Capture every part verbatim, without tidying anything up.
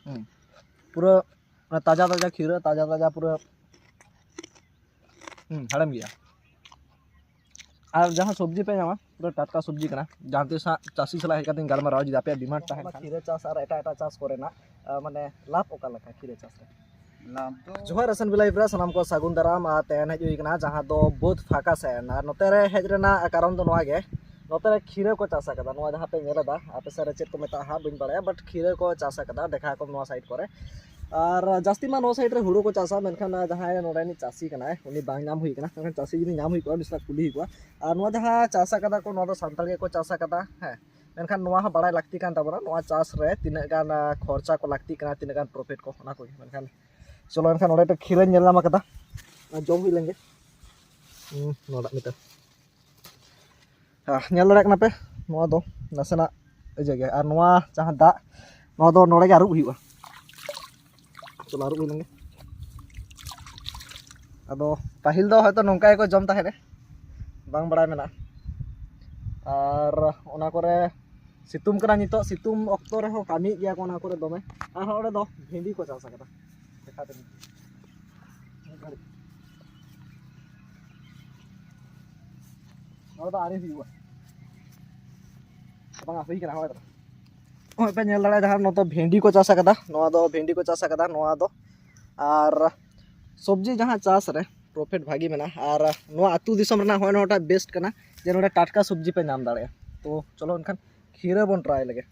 ᱦᱩᱸ᱾ ᱯᱩᱨᱟᱹ ᱚᱱᱟ ᱛᱟᱡᱟ ᱛᱟᱡᱟ ᱠᱷᱤᱨᱟᱹ, ᱛᱟᱡᱟ ᱛᱟᱡᱟ ᱯᱩᱨᱟᱹ, ᱦᱩᱸ, ᱦᱮᱲᱮᱢ ᱜᱮᱭᱟ᱾ ᱟᱨ ᱡᱟᱦᱟᱸ ᱥᱚᱵᱽᱡᱤ ᱯᱮ ᱧᱟᱢᱟ, ᱯᱩᱨᱟᱹ ᱴᱟᱴᱠᱟ ᱥᱚᱵᱽᱡᱤ ᱠᱟᱱᱟ᱾ ᱡᱟᱦᱟᱸ ᱛᱤᱥ ᱦᱟᱸᱜ ᱪᱟᱹᱥᱤ ᱥᱟᱞᱟᱜ ᱦᱮᱡ ᱠᱟᱛᱮᱧ ᱜᱟᱞᱢᱟᱨᱟᱣᱟ, ᱡᱩᱫᱤ ᱟᱯᱮᱭᱟᱜ ᱰᱤᱢᱟᱱᱰ ᱛᱟᱦᱮᱱ ᱠᱷᱟᱱ᱾ ᱠᱷᱤᱨᱟᱹ ᱪᱟᱥ ᱟᱨ ᱮᱴᱟᱜ ᱮᱴᱟᱜ ᱪᱟᱥ ᱠᱚᱨᱮᱱᱟᱜ, ᱟ, ᱢᱟᱱᱮ, ᱞᱟᱵᱷ ᱚᱠᱟ ᱞᱮᱠᱟ ᱠᱷᱤᱨᱟᱹ ᱪᱟᱥ ᱨᱮ? ᱞᱟᱵᱷ ᱫᱚ ᱡᱚᱦᱟᱨ, ᱮᱥ ᱮᱱ ᱵᱤ ᱞᱟᱭᱤᱵᱷ ᱨᱮ ᱥᱟᱱᱟᱢ ᱠᱚ ᱥᱟᱹᱜᱩᱱ ᱫᱟᱨᱟᱢ᱾ ᱟᱨ ᱛᱮᱦᱮᱧ ᱦᱮᱡ ᱦᱩᱭ ᱠᱟᱱᱟ ᱡᱟᱦᱟᱸ ᱫᱚ ᱵᱟᱹᱫᱽ ᱯᱷᱟᱸᱠᱟ ᱥᱮᱫ᱾ ᱟᱨ ᱱᱚᱛᱮ ᱨᱮ ᱦᱮᱡ ᱨᱮᱱᱟᱜ ᱠᱟᱨᱚᱱ ᱫᱚ ᱱᱚᱣᱟ ᱜᱮ, ᱱᱚᱛᱮ ᱨᱮ ᱠᱷᱤᱨᱟᱹ ᱠᱚ ᱪᱟᱥ ᱟᱠᱟᱫᱟ᱾ ᱱᱚᱣᱟ ᱡᱟᱦᱟᱸ ᱯᱮ ᱧᱮᱞ ᱮᱫᱟ, ᱟᱯᱮ ᱥᱮᱫ ᱨᱮ ᱪᱮᱫ ᱠᱚ ᱢᱮᱛᱟᱜᱼᱟ ᱦᱟᱸᱜ, ᱵᱟᱹᱧ ᱵᱟᱲᱟᱭᱟ, but ᱠᱷᱤᱨᱟᱹ ᱠᱚ ᱪᱟᱥ ᱟᱠᱟᱫᱟ᱾ ᱫᱮᱠᱷᱟ ᱟᱠᱚ ᱱᱚᱣᱟ ᱥᱟᱭᱤᱰ ᱠᱚᱨᱮ᱾ ᱟᱨ ᱡᱟᱹᱥᱛᱤ ᱢᱟ ᱱᱚᱣᱟ ᱥᱟᱭᱤᱰ ᱨᱮ ᱦᱩᱲᱩ ᱠᱚ ᱪᱟᱥᱟ, ᱢᱮᱱᱠᱷᱟᱱ ᱡᱟᱦᱟᱸᱭ ᱱᱚᱰᱮᱱᱤᱡ ᱪᱟᱹᱥᱤ ᱠᱟᱱᱟᱭ, ᱩᱱᱤ ᱵᱟᱝ ᱧᱟᱢ ᱦᱩᱭ ᱠᱟᱱᱟ᱾ ᱢᱮᱱᱠᱷᱟᱱ ᱪᱟᱹᱥᱤ ᱡᱩᱫᱤ ᱧᱟᱢ ᱦᱩᱭ ᱠᱚᱜᱼᱟ, ᱩᱱᱤ ᱥᱟᱞᱟᱜ ᱠᱩᱞᱤ ᱦᱩᱭ ᱠᱚᱜᱼᱟ᱾ ᱟᱨ ᱱᱚᱣᱟ ᱡᱟᱦᱟᱸ ᱪᱟᱥ ᱟᱠᱟᱫᱟ ᱠᱚ, ᱱᱚᱣᱟ ᱫᱚ ᱥᱟᱱᱛᱟᱲ ᱜᱮᱠᱚ ᱪᱟᱥ ᱟᱠᱟᱫᱟ, ᱦᱮᱸ᱾ ᱢᱮᱱᱠᱷᱟᱱ ᱱᱚᱣᱟ ᱦᱚᱸ ᱵᱟᱲᱟᱭ ᱞᱟᱹᱠᱛᱤ ᱠᱟᱱ ᱛᱟᱵᱚᱱᱟ, ᱱᱚᱣᱟ ᱪᱟᱥ ᱨᱮ ᱛᱤᱱᱟᱹᱜ ᱜᱟᱱ, ᱟ, ᱠᱷᱚᱨᱪᱟ ᱠᱚ ᱞᱟᱹᱠᱛᱤᱜ ᱠᱟᱱᱟ, ᱛᱤᱱᱟᱹᱜ ᱜᱟᱱ ᱯᱨᱚᱯᱷᱤᱴ ᱠᱚ, ᱚᱱᱟ ᱠᱚᱜᱮ᱾ ᱢᱮᱱᱠᱷᱟᱱ ᱪᱚᱞᱚ, ᱮᱱᱠᱷᱟᱱ ᱱᱚᱰᱮ ᱢᱤᱫᱴᱮᱱ ᱠᱷᱤᱨᱟᱹᱧ ᱧᱮᱞ ᱧᱟᱢ ᱟᱠᱟᱫᱟ, ᱟ, ᱡᱚᱢ ᱦᱩᱭ ᱞᱮᱱ ᱜᱮ᱾ ᱦᱩᱸ, ᱱᱚᱣᱟᱴᱟᱜ ᱢᱤᱫᱴᱮᱱ᱾ ᱦᱮᱸ, ᱧᱮᱞ ᱫᱟᱲᱮᱭᱟᱜ ᱠᱟᱱᱟ ᱯᱮ, ᱱᱚᱣᱟ ᱫᱚ ᱱᱟᱥᱮᱱᱟᱜ ᱤᱭᱟᱹ ᱜᱮᱭᱟ᱾ ᱟᱨ ᱱᱚᱣᱟ ᱡᱟᱦᱟᱸ ᱫᱟᱜ, ᱱᱚᱣᱟ ᱫᱚ ᱱᱚᱰᱮ ᱜᱮ ᱟᱹᱨᱩᱵ ᱦᱩᱭᱩᱜᱼᱟ᱾ ᱪᱚᱞᱚ, ᱟᱹᱨᱩᱵ ᱦᱩᱭ ᱞᱮᱱᱜᱮ᱾ ᱟᱫᱚ ᱯᱟᱹᱦᱤᱞ ᱫᱚ ᱦᱚᱭᱛᱳ ᱱᱚᱝᱠᱟ ᱜᱮᱠᱚ ᱡᱚᱢ ᱛᱟᱦᱮᱸᱫ, ᱵᱟᱝ ᱵᱟᱲᱟᱭ ᱢᱮᱱᱟᱜᱼᱟ᱾ ᱟᱨ ᱚᱱᱟ ᱠᱚᱨᱮ ᱥᱤᱛᱩᱝ ᱠᱟᱱᱟ ᱱᱤᱛᱚᱜ, ᱥᱤᱛᱩᱝ ᱚᱠᱛᱚ ᱨᱮᱦᱚᱸ ᱠᱟᱹᱢᱤᱭᱮᱫ ᱜᱮᱭᱟ ᱠᱚ ᱚᱱᱟ ᱠᱚᱨᱮ ᱫᱚᱢᱮ᱾ ᱟᱨᱦᱚᱸ ᱚᱸᱰᱮ ᱫᱚ ᱵᱷᱤᱱᱰᱤ ᱠᱚ ᱪᱟᱥ ᱟᱠᱟᱫᱟ, ᱫᱮᱠᱷᱟ ᱛᱮ ᱢᱤᱫ ᱜᱷᱟᱹᱲᱤᱡ᱾ ᱱᱚᱣᱟ ᱫᱚ ᱟᱹᱣᱨᱤ ᱦᱩᱭᱩᱜᱼᱟ, ᱵᱟᱝᱟ, ᱦᱩᱭ ᱠᱟᱱᱟ, ᱦᱳᱭ ᱫᱟᱫᱟ᱾ ᱱᱚᱜᱼᱚᱭ ᱯᱮ ᱧᱮᱞ ᱫᱟᱲᱮᱭᱟᱜᱼᱟ, ᱡᱟᱦᱟᱸ ᱱᱚᱛᱮ ᱵᱷᱮᱱᱰᱤ ᱠᱚ ᱪᱟᱥ ᱟᱠᱟᱫᱟ, ᱱᱚᱣᱟ ᱫᱚ ᱵᱷᱮᱱᱰᱤ ᱠᱚ ᱪᱟᱥ ᱟᱠᱟᱫᱟ, ᱱᱚᱣᱟ ᱫᱚ᱾ ᱟᱨ ᱥᱚᱵᱽᱡᱤ ᱡᱟᱦᱟᱸ ᱪᱟᱥ ᱨᱮ ᱯᱨᱚᱯᱷᱤᱴ ᱵᱷᱟᱜᱮ ᱢᱮᱱᱟᱜᱼᱟ᱾ ᱟᱨ ᱱᱚᱣᱟ ᱟᱹᱛᱩ ᱫᱤᱥᱚᱢ ᱨᱮᱱᱟᱜ ᱦᱚᱸᱜᱼᱚᱭ ᱱᱚᱣᱟᱴᱟᱜ ᱵᱮᱥᱴ ᱠᱟᱱᱟ, ᱡᱮ ᱱᱚᱰᱮ ᱴᱟᱴᱠᱟ ᱥᱚᱵᱽᱡᱤ ᱯᱮ ᱧᱟᱢ ᱫᱟᱲᱮᱭᱟᱜᱼᱟ᱾ ᱛᱚ ᱪᱚᱞᱚ ᱮᱱᱠᱷᱟᱱ ᱠᱷᱤᱨᱟᱹ ᱵᱚᱱ ᱴᱨᱟᱭ ᱞᱮᱜᱮ᱾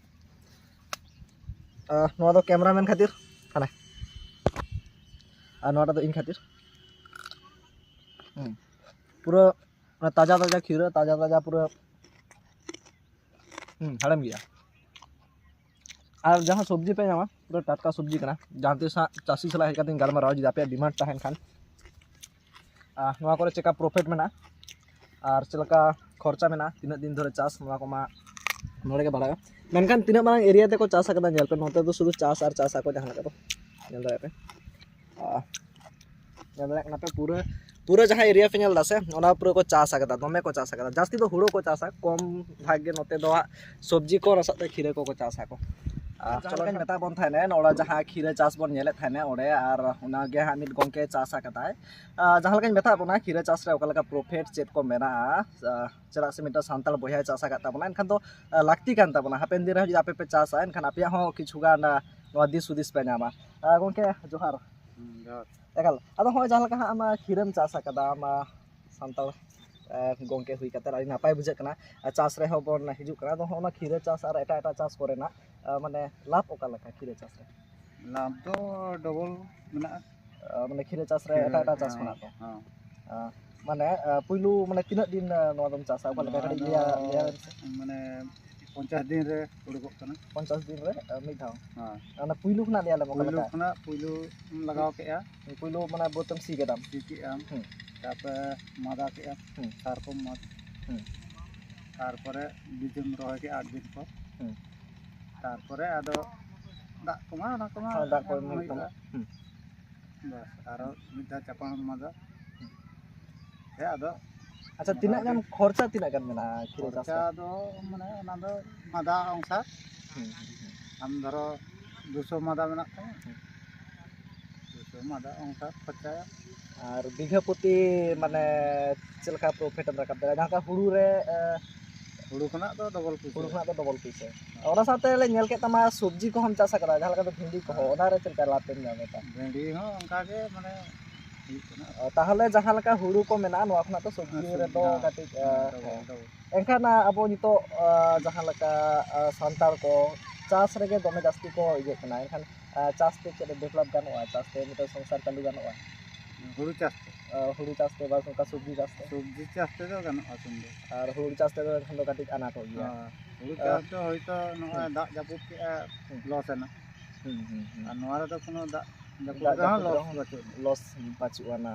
ᱟᱨ ᱱᱚᱣᱟ ᱫᱚ ᱠᱮᱢᱮᱨᱟᱢᱮᱱ ᱠᱷᱟᱹᱛᱤᱨ ᱦᱟᱱᱮ, ᱟᱨ ᱱᱚᱣᱟᱴᱟᱜ ᱫᱚ ᱤᱧ ᱠᱷᱟᱹᱛᱤᱨ᱾ ᱦᱩᱸ, ᱯᱩᱨᱟᱹ ᱚᱱᱟ ᱛᱟᱡᱟ ᱛᱟᱡᱟ ᱠᱷᱤᱨᱟᱹ, ᱛᱟᱡᱟ ᱛᱟᱡᱟ ᱯᱩᱨᱟᱹ, ᱦᱩᱸ, ᱦᱮᱲᱮᱢ ᱜᱮᱭᱟ᱾ ᱟᱨ ᱡᱟᱦᱟᱸ ᱥᱚᱵᱽᱡᱤ ᱯᱮ ᱧᱟᱢᱟ, ᱯᱩᱨᱟᱹ ᱴᱟᱴᱠᱟ ᱥᱚᱵᱽᱡᱤ ᱠᱟᱱᱟ᱾ ᱡᱟᱦᱟᱸ ᱛᱤᱥ ᱦᱟᱸᱜ ᱪᱟᱹᱥᱤ ᱥᱟᱞᱟᱜ ᱦᱮᱡ ᱠᱟᱛᱮᱧ ᱜᱟᱞᱢᱟᱨᱟᱣᱟ, ᱡᱩᱫᱤ ᱟᱯᱮᱭᱟᱜ ᱰᱤᱢᱟᱱᱰ ᱛᱟᱦᱮᱱ ᱠᱷᱟᱱ᱾ ᱟᱨ ᱱᱚᱣᱟ ᱠᱚᱨᱮ ᱪᱮᱠᱟ ᱯᱨᱚᱯᱷᱤᱴ ᱢᱮᱱᱟᱜᱼᱟ ᱟᱨ ᱪᱮᱫ ᱞᱮᱠᱟ ᱠᱷᱚᱨᱪᱟ ᱢᱮᱱᱟᱜᱼᱟ, ᱛᱤᱱᱟᱹᱜ ᱫᱤᱱ ᱫᱷᱚᱨᱮ ᱪᱟᱥ, ᱱᱚᱣᱟ ᱠᱚᱢᱟ ᱱᱚᱰᱮ ᱜᱮ ᱵᱟᱲᱟᱭᱟ᱾ ᱢᱮᱱᱠᱷᱟᱱ ᱛᱤᱱᱟᱹᱜ ᱢᱟᱨᱟᱝ ᱮᱨᱤᱭᱟ ᱛᱮᱠᱚ ᱪᱟᱥ ᱟᱠᱟᱫᱟ, ᱧᱮᱞ ᱯᱮ, ᱱᱚᱛᱮ ᱫᱚ ᱥᱩᱫᱷᱩ ᱪᱟᱥ ᱟᱨ ᱪᱟᱥ ᱟᱠᱚ, ᱡᱟᱦᱟᱸ ᱞᱮᱠᱟ ᱫᱚ ᱧᱮᱞ ᱫᱟᱲᱮᱭᱟᱜ ᱯᱮ᱾ ᱟᱨ ᱧᱮᱞ ᱫᱟᱲᱮᱭᱟᱜ ᱠᱟᱱᱟ ᱯᱮ, ᱯᱩᱨᱟᱹ, ᱯᱩᱨᱟᱹ ᱡᱟᱦᱟᱸ ᱮᱨᱤᱭᱟ ᱯᱮ ᱧᱮᱞ ᱮᱫᱟ ᱥᱮ, ᱚᱱᱟ ᱯᱩᱨᱟᱹ ᱠᱚ ᱪᱟᱥ ᱟᱠᱟᱫᱟ, ᱫᱚᱢᱮ ᱠᱚ ᱪᱟᱥ ᱟᱠᱟᱫᱟ᱾ ᱡᱟᱹᱥᱛᱤ ᱫᱚ ᱦᱩᱲᱩ ᱠᱚ ᱪᱟᱥᱟ, ᱠᱚᱢ ᱵᱷᱟᱜᱽ ᱜᱮ ᱱᱚᱛᱮ ᱫᱚ ᱦᱟᱸᱜ ᱥᱚᱵᱽᱡᱤ ᱠᱚ, ᱚᱱᱟ ᱥᱟᱶᱛᱮ ᱠᱷᱤᱨᱟᱹ ᱠᱚᱠᱚ ᱪᱟᱥ ᱟᱠᱚ᱾ ᱟᱨ ᱡᱟᱦᱟᱸ ᱞᱮᱠᱟᱧ ᱢᱮᱛᱟᱫ ᱵᱚᱱ ᱛᱟᱦᱮᱱᱟ, ᱱᱚᱰᱮ ᱡᱟᱦᱟᱸ ᱠᱷᱤᱨᱟᱹ ᱪᱟᱥ ᱵᱚᱱ ᱧᱮᱞᱮᱫ ᱛᱟᱦᱮᱱᱟ ᱚᱸᱰᱮ, ᱟᱨ ᱚᱱᱟᱜᱮ ᱦᱟᱸᱜ ᱢᱤᱫ ᱜᱚᱢᱠᱮ ᱪᱟᱥ ᱟᱠᱟᱫᱟᱭ᱾ ᱟᱨ ᱡᱟᱦᱟᱸ ᱞᱮᱠᱟᱧ ᱢᱮᱛᱟᱫ ᱵᱚᱱᱟ, ᱠᱷᱤᱨᱟᱹ ᱪᱟᱥ ᱨᱮ ᱚᱠᱟ ᱞᱮᱠᱟ ᱯᱨᱚᱯᱷᱤᱴ ᱪᱮᱫ ᱠᱚ ᱢᱮᱱᱟᱜᱼᱟ, ᱟᱨ ᱪᱮᱫᱟᱜ ᱥᱮ ᱢᱤᱫᱴᱟᱝ ᱥᱟᱱᱛᱟᱲ ᱵᱚᱭᱦᱟᱭ ᱪᱟᱥ ᱟᱠᱟᱫ ᱛᱟᱵᱚᱱᱟ, ᱮᱱᱠᱷᱟᱱ ᱫᱚ ᱟᱨ ᱞᱟᱹᱠᱛᱤ ᱠᱟᱱ ᱛᱟᱵᱚᱱᱟ, ᱦᱟᱯᱮᱱ ᱫᱤᱱ ᱨᱮᱦᱚᱸ ᱡᱩᱫᱤ ᱟᱯᱮ ᱯᱮ ᱪᱟᱥᱟ, ᱮᱱᱠᱷᱟᱱ ᱟᱯᱮᱭᱟᱜ ᱦᱚᱸ ᱠᱤᱪᱷᱩ ᱜᱟᱱ ᱟᱨ ᱱᱚᱣᱟ ᱫᱤᱥ ᱦᱩᱫᱤᱥ ᱯᱮ ᱧᱟᱢᱟ᱾ ᱟᱨ ᱜᱚᱢᱠᱮ, ᱡᱚᱦᱟᱨ᱾ ᱦᱩᱸ, ᱡᱚᱦᱟᱨ᱾ ᱮᱠᱟᱞ᱾ ᱟᱫᱚ ᱦᱚᱸᱜᱼᱚᱭ ᱡᱟᱦᱟᱸ ᱞᱮᱠᱟ ᱦᱟᱸᱜ ᱟᱢ ᱠᱷᱤᱨᱟᱹᱢ ᱪᱟᱥ ᱟᱠᱟᱫᱟ, ᱟᱢ ᱥᱟᱱᱛᱟᱲ ᱮ, ᱜᱚᱢᱠᱮ ᱦᱩᱭ ᱠᱟᱛᱮ ᱟᱹᱰᱤ ᱱᱟᱯᱟᱭ ᱵᱩᱡᱷᱟᱹᱜ ᱠᱟᱱᱟ᱾ ᱟᱨ ᱪᱟᱥ ᱨᱮᱦᱚᱸ ᱵᱚᱱ ᱦᱤᱡᱩᱜ ᱠᱟᱱᱟ᱾ ᱟᱫᱚ ᱦᱚᱸᱜᱼᱚ ᱱᱟ ᱠᱷᱤᱨᱟᱹ ᱪᱟᱥ ᱟᱨ ᱮᱴᱟᱜ ᱮᱴᱟᱜ ᱪᱟᱥ ᱠᱚᱨᱮᱱᱟᱜ, ᱮ, ᱢᱟᱱᱮ ᱞᱟᱵᱷ ᱚᱠᱟ ᱞᱮᱠᱟ ᱠᱷᱤᱨᱟᱹ ᱪᱟᱥ ᱨᱮ? ᱞᱟᱵᱷ ᱫᱚ ᱰᱚᱵᱚᱞ ᱢᱮᱱᱟᱜᱼᱟ᱾ ᱮ, ᱢᱟᱱᱮ ᱠᱷᱤᱨᱟᱹ ᱪᱟᱥ ᱨᱮ ᱠᱷᱤᱨᱟᱹ, ᱮᱴᱟᱜ ᱮᱴᱟᱜ ᱪᱟᱥ ᱦᱮᱸ, ᱠᱷᱚᱱᱟᱜ ᱫᱚ? ᱦᱮᱸ᱾ ᱮ, ᱢᱟᱱᱮ, ᱮ, ᱯᱩᱭᱞᱩ ᱢᱟᱱᱮ ᱛᱤᱱᱟᱹᱜ ᱫᱤᱱ, ᱮ, ᱱᱚᱣᱟ ᱫᱚᱢ ᱪᱟᱥᱟ? ᱚᱠᱟ ᱞᱮᱠᱟ ᱱᱚᱣᱟ ᱠᱟᱹᱴᱤᱡ ᱫᱚ ᱞᱟᱹᱭᱟ, ᱞᱟᱹᱭᱟ ᱵᱮᱱ ᱥᱮ? ᱢᱟᱱᱮ ᱯᱚᱧᱪᱟᱥ ᱫᱤᱱ ᱨᱮ ᱩᱰᱩᱠᱚᱜ ᱠᱟᱱᱟ᱾ ᱯᱚᱧᱪᱟᱥ ᱫᱤᱱ ᱨᱮ, ᱮ, ᱢᱤᱫ ᱫᱷᱟᱣ? ᱦᱮᱸ᱾ ᱚᱱᱟ ᱯᱩᱭᱞᱩ ᱠᱷᱚᱱᱟᱜ ᱞᱟᱹᱭ ᱟᱞᱮ ᱢᱮ ᱚᱠᱟ ᱯᱩᱭᱞᱩ ᱞᱮᱠᱟ? ᱠᱷᱚᱱᱟᱜ ᱯᱩᱭᱞᱩ ᱞᱟᱜᱟᱣ ᱠᱮᱜᱼᱟ᱾ ᱯᱩᱭᱞᱩ ᱢᱟᱱᱮ ᱵᱟᱹᱫᱽ ᱮᱢ ᱥᱤ ᱠᱮᱫᱟᱢ᱾ ᱥᱤ ᱠᱮᱜᱼᱟᱢ᱾ ᱦᱩᱸ᱾ ᱛᱟᱨᱯᱚᱨᱮ ᱢᱟᱫᱟ ᱠᱮᱜᱼᱟᱢ᱾ ᱦᱩᱸ᱾ ᱥᱟᱨ ᱠᱚᱢ ᱮᱢᱟᱫ᱾ ᱦᱩᱸ᱾ ᱛᱟᱨᱯᱚᱨᱮ ᱵᱤᱡᱮᱢ ᱨᱚᱦᱚᱭ ᱠᱮᱜᱼᱟ ᱟᱴ ᱫᱤᱱ ᱯᱚᱨ᱾ ᱦᱩᱸ᱾ ᱛᱟᱨᱯᱚᱨᱮ ᱟᱫᱚ ᱫᱟᱜ ᱠᱚᱢᱟ, ᱚᱱᱟ ᱠᱚᱢᱟ ᱦᱮᱸ, ᱫᱟᱜ ᱠᱚ ᱮᱢ ᱮᱢ ᱦᱩᱭᱩᱜ ᱛᱟᱢᱟ᱾ ᱦᱩᱭᱩᱜᱼᱟ᱾ ᱦᱩᱸ᱾ ᱵᱟᱥ, ᱟᱨᱚ ᱢᱤᱫ ᱫᱷᱟᱣ ᱪᱟᱯᱟᱱ ᱮᱢᱟᱫᱟ᱾ ᱦᱩᱸ᱾ ᱦᱮᱸ, ᱟᱫᱚ ᱟᱪᱪᱷᱟ, ᱛᱤᱱᱟᱹᱜ ᱜᱟᱱ ᱢᱚᱴᱟᱢᱩᱴᱤ ᱠᱷᱚᱨᱪᱟ ᱛᱤᱱᱟᱹᱜ ᱜᱟᱱ ᱢᱮᱱᱟᱜᱼᱟ ᱠᱷᱤᱨᱟᱹ ᱪᱟᱥ ᱨᱮ? ᱠᱷᱚᱨᱪᱟ ᱫᱚ ᱢᱟᱱᱮ ᱚᱱᱟ ᱫᱚ ᱢᱟᱫᱟ ᱚᱱᱩᱥᱟᱨ᱾ ᱦᱩᱸ, ᱦᱩᱸ, ᱦᱩᱸ᱾ ᱟᱢ ᱫᱷᱚᱨᱚ ᱫᱩᱥᱚ ᱢᱟᱫᱟ ᱢᱮᱱᱟᱜ ᱛᱟᱢᱟ᱾ ᱦᱩᱸ᱾ ᱫᱩᱥᱚ ᱢᱟᱫᱟ ᱚᱱᱠᱟ ᱠᱷᱚᱨᱪᱟᱭᱟ᱾ ᱟᱨ ᱵᱤᱜᱷᱟᱹ ᱯᱨᱚᱛᱤ ᱢᱟᱱᱮ ᱪᱮᱫ ᱞᱮᱠᱟ ᱯᱨᱚᱯᱷᱤᱴ ᱮᱢ ᱨᱟᱠᱟᱵ ᱫᱟᱲᱮᱭᱟᱜᱼᱟ? ᱡᱟᱦᱟᱸ ᱞᱮᱠᱟ ᱦᱩᱲᱩ ᱨᱮ, ᱮ, ᱦᱩᱲᱩ ᱠᱷᱚᱱᱟᱜ ᱫᱚ ᱰᱚᱵᱚᱞ ᱯᱩᱭᱥᱟᱹ᱾ ᱦᱩᱲᱩ ᱠᱷᱚᱱᱟᱜ ᱫᱚ ᱰᱚᱵᱚᱞ ᱯᱩᱭᱥᱟᱹ᱾ ᱦᱮᱸ᱾ ᱚᱱᱟ ᱥᱟᱶᱛᱮ ᱞᱮ ᱧᱮᱞ ᱠᱮᱫ ᱛᱟᱢᱟ ᱥᱚᱵᱽᱡᱤ ᱠᱚᱦᱚᱸᱢ ᱪᱟᱥ ᱟᱠᱟᱫᱟ, ᱡᱟᱦᱟᱸ ᱞᱮᱠᱟ ᱫᱚ ᱵᱷᱤᱱᱰᱤ ᱠᱚᱦᱚᱸ, ᱦᱮᱸ᱾ ᱚᱱᱟ ᱨᱮ ᱪᱮᱫ ᱞᱮᱠᱟ ᱞᱟᱵᱷ ᱯᱮ ᱧᱟᱢ ᱮᱫᱟ? ᱵᱷᱤᱱᱰᱤ ᱦᱚᱸ ᱚᱱᱠᱟ ᱜᱮ ᱢᱟᱱᱮ ᱦᱩᱭᱩᱜ ᱠᱟᱱᱟ᱾ ᱚ, ᱛᱟᱦᱚᱞᱮ ᱡᱟᱦᱟᱸ ᱞᱮᱠᱟ ᱦᱩᱲᱩ ᱠᱚ ᱢᱮᱱᱟᱜᱼᱟ, ᱱᱚᱣᱟ ᱠᱷᱚᱱᱟᱜ ᱫᱚ ᱥᱚᱵᱽᱡᱤ ᱦᱮᱸ, ᱨᱮᱫᱚ ᱦᱮᱸ, ᱠᱟᱹᱴᱤᱡ, ᱮ, ᱦᱮᱸ, ᱰᱚᱵᱚᱞ, ᱦᱮᱸ᱾ ᱰᱚᱵᱚᱞ᱾ ᱮᱱᱠᱷᱟᱱ, ᱟ, ᱟᱵᱚ ᱱᱤᱛᱚᱜ, ᱟ, ᱡᱟᱦᱟᱸ ᱞᱮᱠᱟ, ᱟ, ᱥᱟᱱᱛᱟᱲ ᱠᱚ ᱪᱟᱥ ᱨᱮᱜᱮ ᱫᱚᱢᱮ ᱡᱟᱹᱥᱛᱤ ᱠᱚ ᱤᱭᱟᱹᱜ ᱠᱟᱱᱟ, ᱮᱱᱠᱷᱟᱱ, ᱟ, ᱪᱟᱥ ᱛᱮ ᱪᱮᱫ ᱰᱮᱵᱷᱞᱚᱯ ᱜᱟᱱᱚᱜᱼᱟ? ᱪᱟᱥ ᱛᱮ ᱢᱤᱫᱴᱮᱱ ᱥᱚᱝᱥᱟᱨ ᱪᱟᱹᱞᱩ ᱜᱟᱱᱚᱜᱼᱟ? ᱦᱩᱲᱩ ᱪᱟᱥ ᱛᱮ? ᱟ, ᱦᱩᱲᱩ ᱪᱟᱥ ᱛᱮ ᱵᱟ ᱚᱱᱠᱟ ᱥᱚᱵᱽᱡᱤ ᱪᱟᱥ ᱛᱮ? ᱥᱚᱵᱽᱡᱤ ᱪᱟᱥ ᱛᱮᱫᱚ ᱜᱟᱱᱚᱜᱼᱟ ᱮᱠᱷᱚᱱ ᱫᱚ᱾ ᱟᱨ ᱦᱩᱲᱩ ᱪᱟᱥ ᱛᱮᱫᱚ ᱮᱱᱠᱷᱟᱱ ᱫᱚ ᱠᱟᱹᱴᱤᱡ ᱟᱱᱟᱴᱚᱜ ᱜᱮᱭᱟ᱾ ᱦᱮᱸ, ᱦᱩᱲᱩ ᱟ, ᱪᱟᱥ ᱫᱚ ᱦᱳᱭᱛᱳ ᱱᱚᱜᱼᱚᱭ ᱦᱩᱸ᱾ ᱫᱟᱜ ᱡᱟᱹᱯᱩᱫ ᱠᱮᱜᱼᱟ, ᱦᱩᱸ᱾ ᱞᱚᱥ ᱮᱱᱟ᱾ ᱦᱩᱸ, ᱦᱩᱸ, ᱦᱩᱸ᱾ ᱟᱨ ᱱᱚᱣᱟ ᱨᱮᱫᱚ ᱠᱳᱱᱳ ᱫᱟᱜ ᱡᱟᱹᱯᱩᱫ ᱫᱟᱜ ᱨᱮᱦᱚᱸ ᱡᱟᱹᱯᱩᱫ ᱞᱚᱥ ᱨᱮᱦᱚᱸ ᱵᱟᱹᱪᱩᱜ ᱟᱱᱟ᱾ ᱞᱚᱥ ᱵᱟᱹᱪᱩᱜ ᱟᱱᱟ᱾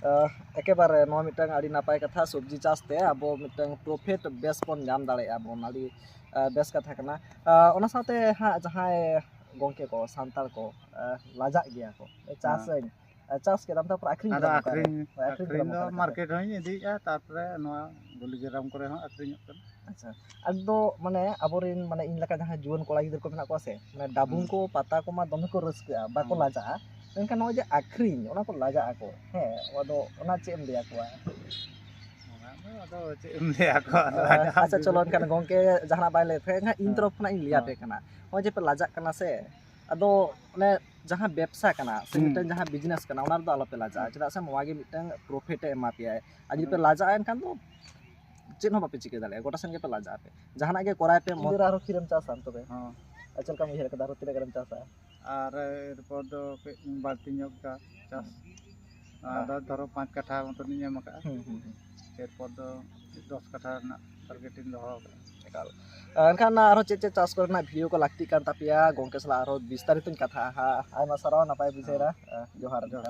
ᱟ, ᱮᱠᱮᱵᱟᱨᱮ ᱱᱚᱣᱟ ᱢᱤᱫᱴᱟᱝ ᱟᱹᱰᱤ ᱱᱟᱯᱟᱭ ᱠᱟᱛᱷᱟ, ᱥᱚᱵᱽᱡᱤ ᱪᱟᱥ ᱛᱮ ᱟᱵᱚ ᱢᱤᱫᱴᱟᱝ ᱯᱨᱚᱯᱷᱤᱴ ᱵᱮᱥ ᱵᱚᱱ ᱧᱟᱢ ᱫᱟᱲᱮᱭᱟᱜᱼᱟ ᱵᱚᱱ, ᱟᱹᱰᱤ, ᱟ, ᱵᱮᱥ ᱠᱟᱛᱷᱟ ᱠᱟᱱᱟ᱾ ᱟ, ᱚᱱᱟ ᱥᱟᱶᱛᱮ ᱦᱟᱸᱜ ᱡᱟᱦᱟᱸᱭ ᱜᱚᱢᱠᱮ ᱠᱚ, ᱥᱟᱱᱛᱟᱲ ᱠᱚ, ᱟ, ᱞᱟᱡᱟᱜ ᱜᱮᱭᱟ ᱠᱚ, ᱪᱟᱥ ᱦᱮᱸ᱾ ᱟᱹᱧ, ᱟ, ᱪᱟᱥ ᱠᱮᱫᱟᱢ, ᱛᱟᱨᱯᱚᱨ ᱟᱹᱠᱷᱨᱤᱧ ᱟᱫᱚ ᱠᱮᱫᱟᱢ ᱚᱠᱟᱨᱮ? ᱟᱹᱠᱷᱨᱤᱧ, ᱦᱳᱭ, ᱟᱹᱠᱷᱨᱤᱧ ᱟᱹᱠᱷᱨᱤᱧ ᱠᱮᱫᱟᱢ ᱫᱚ ᱚᱠᱟᱨᱮ? ᱢᱟᱨᱠᱮᱴ ᱦᱚᱸᱧ ᱤᱫᱤᱭᱮᱫᱼᱟ, ᱛᱟᱨᱯᱚᱨᱮ ᱱᱚᱣᱟ ᱜᱩᱞᱤᱜᱨᱟᱢ ᱠᱚᱨᱮ ᱦᱚᱸ ᱟᱹᱠᱷᱨᱤᱧᱚᱜ ᱠᱟᱱᱟ᱾ ᱟᱫᱚ ᱢᱟᱱᱮ ᱟᱵᱚᱨᱮᱱ, ᱢᱟᱱᱮ ᱤᱧ ᱞᱮᱠᱟ ᱡᱟᱦᱟᱸᱭ ᱡᱩᱣᱟᱹᱱ ᱠᱚᱲᱟ ᱜᱤᱫᱽᱨᱟᱹ ᱠᱚ ᱢᱮᱱᱟᱜ ᱠᱚᱣᱟ ᱥᱮ, ᱢᱟᱱᱮ ᱰᱟᱵᱩᱝ ᱦᱩᱸ᱾ ᱠᱚ ᱯᱟᱛᱟ ᱠᱚᱢᱟ ᱫᱚᱢᱮ ᱠᱚ ᱨᱟᱹᱥᱠᱟᱹᱜᱼᱟ, ᱵᱟᱠᱚ ᱦᱩᱸ᱾ ᱞᱟᱡᱟᱜᱼᱟ᱾ ᱢᱮᱱᱠᱷᱟᱱ ᱱᱚᱜᱼᱚᱭ ᱡᱮ ᱟᱠᱷᱨᱤᱧ, ᱚᱱᱟ ᱠᱚ ᱞᱟᱡᱟᱜ ᱟᱠᱚ᱾ ᱦᱮᱸ, ᱟᱫᱚ ᱚᱱᱟ ᱪᱮᱫ ᱮᱢ ᱞᱟᱹᱭ ᱟᱠᱚᱣᱟ? ᱚᱱᱟ ᱫᱚ ᱟᱫᱚ ᱪᱮᱫ ᱮᱢ ᱞᱟᱹᱭ ᱟᱠᱚᱣᱟ, ᱟᱫᱚ ᱞᱟᱡᱟᱜ ᱟᱪᱪᱷᱟ, ᱪᱚᱞᱚ, ᱮᱱᱠᱷᱟᱱ ᱜᱚᱝᱠᱮ ᱡᱟᱦᱟᱱᱟᱜ ᱵᱟᱭ ᱞᱟᱹᱭ ᱠᱷᱟᱱ ᱤᱧ ᱦᱮᱸ᱾ ᱛᱚᱨᱚᱯ ᱠᱷᱚᱱᱟᱜ ᱤᱧ ᱞᱟᱹᱭ ᱦᱮᱸ᱾ ᱟᱯᱮ ᱠᱟᱱᱟ᱾ ᱱᱚᱜᱼᱚᱭ ᱡᱮ ᱯᱮ ᱞᱟᱡᱟᱜ ᱠᱟᱱᱟ ᱥᱮ, ᱟᱫᱚ ᱚᱱᱮ ᱡᱟᱦᱟᱸ ᱵᱮᱵᱽᱥᱟ ᱠᱟᱱᱟ ᱥᱮ ᱦᱩᱸ᱾ ᱢᱤᱫᱴᱟᱝ ᱡᱟᱦᱟᱸ ᱵᱤᱡᱽᱱᱮᱥ ᱠᱟᱱᱟ, ᱚᱱᱟ ᱨᱮᱫᱚ ᱟᱞᱚᱯᱮ ᱞᱟᱡᱟᱜᱼᱟ, ᱦᱩᱸ᱾ ᱪᱮᱫᱟᱜ ᱥᱮ ᱱᱚᱣᱟ ᱜᱮ ᱢᱤᱫᱴᱟᱝ ᱯᱨᱚᱯᱷᱤᱴ ᱮ ᱮᱢᱟ ᱯᱮᱭᱟᱭ᱾ ᱟᱨ ᱡᱩᱫᱤ ᱯᱮ ᱦᱩᱸ᱾ ᱞᱟᱡᱟᱜᱼᱟ, ᱮᱱᱠᱷᱟᱱ ᱫᱚ ᱪᱮᱫ ᱦᱚᱸ ᱵᱟᱯᱮ ᱪᱤᱠᱟᱹ ᱫᱟᱲᱮᱭᱟᱜᱼᱟ, ᱜᱚᱴᱟ ᱥᱮᱱ ᱜᱮᱯᱮ ᱞᱟᱡᱟᱜ ᱟᱯᱮ᱾ ᱡᱟᱦᱟᱱᱟᱜ ᱜᱮ ᱠᱚᱨᱟᱣ ᱯᱮ, ᱢᱚᱡᱽ᱾ ᱟᱨᱦᱚᱸ ᱛᱤᱨᱮᱢ ᱪᱟᱥᱟ ᱛᱚᱵᱮ? ᱦᱚᱸ᱾ ᱟᱨ ᱪᱮᱫ ᱞᱮᱠᱟᱢ ᱩᱭᱦᱟᱹᱨ ᱠᱟᱫᱟ, ᱟᱨᱦᱚᱸ ᱛᱤᱱᱟᱹᱜ ᱜᱟᱱᱮᱢ ᱪᱟᱥᱟ? ᱟᱨ ᱮᱨᱯᱚᱨ ᱫᱚ ᱠᱟᱹᱡ ᱵᱟᱹᱲᱛᱤ ᱧᱚᱜ ᱠᱟ ᱪᱟᱥ᱾ ᱦᱩᱸ᱾ ᱟᱫᱚ ᱫᱷᱚᱨᱚ ᱯᱟᱸᱪ ᱠᱟᱴᱷᱟ ᱢᱚᱛᱚᱱ ᱤᱧ ᱮᱢ ᱟᱠᱟᱫᱼᱟ᱾ ᱦᱩᱸ, ᱦᱩᱸ, ᱦᱩᱸ᱾ ᱮᱨᱯᱚᱨ ᱫᱚ ᱫᱚᱥ ᱠᱟᱴᱷᱟ ᱨᱮᱱᱟᱜ ᱴᱟᱨᱜᱮᱴ ᱤᱧ ᱫᱚᱦᱚ ᱟᱠᱟᱫᱼᱟ᱾ ᱮᱠᱟᱞ᱾ ᱮᱱᱠᱷᱟᱱ ᱟᱨᱦᱚᱸ ᱪᱮᱫ ᱪᱮᱫ ᱪᱟᱥ ᱠᱚᱨᱮᱱᱟᱜ ᱵᱷᱤᱰᱤᱭᱳ ᱠᱚ ᱞᱟᱹᱠᱛᱤᱜ ᱠᱟᱱ ᱛᱟᱯᱮᱭᱟ, ᱜᱚᱝᱠᱮ ᱥᱟᱞᱟᱜ ᱟᱨᱦᱚᱸ ᱵᱤᱥᱛᱟᱨᱤᱛᱚᱧ ᱠᱟᱛᱷᱟᱜᱼᱟ ᱦᱟᱸᱜ᱾ ᱟᱭᱢᱟ ᱥᱟᱨᱦᱟᱣ, ᱱᱟᱯᱟᱭ ᱵᱩᱡᱷᱟᱹᱣ ᱮᱱᱟ᱾ ᱦᱮᱸ᱾ ᱡᱚᱦᱟᱨ᱾ ᱡᱚᱦᱟᱨ᱾ ᱮᱱᱠᱷᱟᱱ᱾